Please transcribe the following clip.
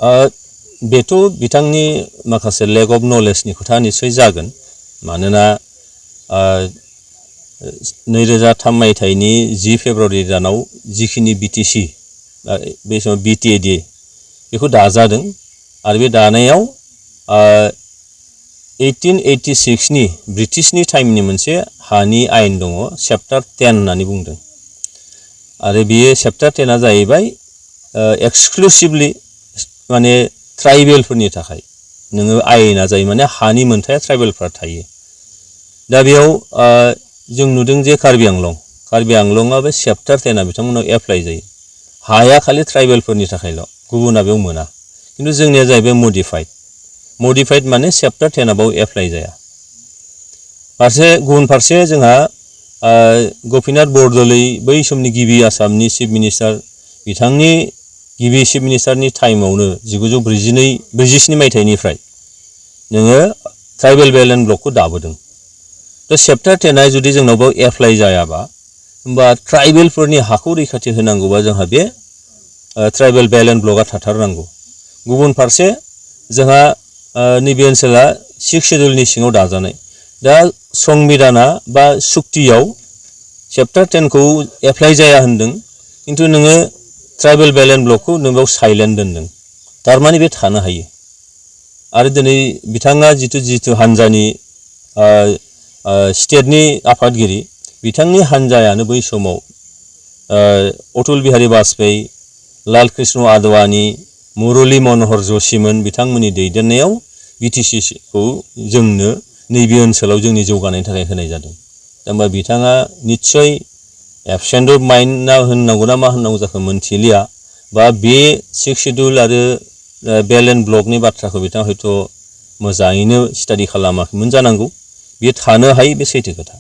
बेथ' बिथांनि माखासे लेक अफ नलेजनि खोथा निश्चय जागोन मानोना 2003 मायथाइनि 10 फेब्रुवारि दानाव जिखिनि बिटिसि बे समाव बिटिएडि बेखौ दाजादों आरो बे दानायाव 1886 नि ब्रिटिशनि टाइमनि मोनसे हानि आयेन दङ चैप्टार 10 होननानै बुंदों आरो बेयो चैप्टार 10 आ जाहैबाय एक्सक्लूसिवली माने ट्राइबेलफोरनि थाखाय नोङो आयेना जायो माने हानि मोनथाया ट्राइबेलफोरा थायो दा बेयाव जों नुदों जे कार्बि आंलंआ बे चैप्टार 10 आ बिथांमोनाव एप्लाइ जायो हाया खालि ट्राइबेलफोरनि थाखायल' गुबुना बेयाव मोना किन्तु जोंनिया जाहैबाय मडिफाइड माने चैप्टार 10 आ बाव एप्लाइ जाया गुबुन फारसे जोंहा गपिनाथ बरदलै बै समनि गिबि आसामनि चीफ मिनिस्टार बिथांनि गिबि चीफ मिनिस्टारनि टाइमावनो 1947 मायथाइनिफ्राय नोङो ट्राइबेल बेल एन्ड ब्लकखौ दाबोदों दा चैप्टार 10 आ जुदि जोंनाव बाव एप्लाइ जायाबा होमबा ट्राइबेलफोरनि हाखौ रैखाथि होनांगौबा जोंहा बे ट्राइबेल बेल एन्ड ब्लकआ थाथारनांगौ गुबुन फारसे जोंहा नैबे ओनसोला 6 शेड्यूलनि सिङाव दाजानाय दा संबिधाना बा सुक्तियाव चैप्टार 10 खौ एप्लाइ जाया होनदों किन्तु नोङो ट्राइबेल बेल एन्ड ब्लकखौ नों साइलेन्ट दोनदों तारमाने बे थानो हायो आरो दिनै बिथाङा जितु हानजानि स्टेटनि आफादगिरि बिथांनि हानजायानो बै समाव अटल बिहारी वाजपेयी लाल कृष्ण आडवाणी मुरली मनोहर जोशीमोन बिथांमोननि दैदेननायाव बिटिसिखौ जोंनो नैबे ओनसोलाव जोंनि जौगानायनि थाखाय होनाय जादों होमबा बिथाङा निश्चय एबसेन्ट अफ माइन्ड ना होननांगौ ना मा होननांगौ जाखो मोनथिलिया बा बे 6 शेड्यूल आरो बेल एन्ड ब्लकनि बाथ्राखौ बिथाङा हयथ' मोजाङैनो स्टाडि खालामाखैमोन जानांगौ बे थानो हायो बे सैथो खोथा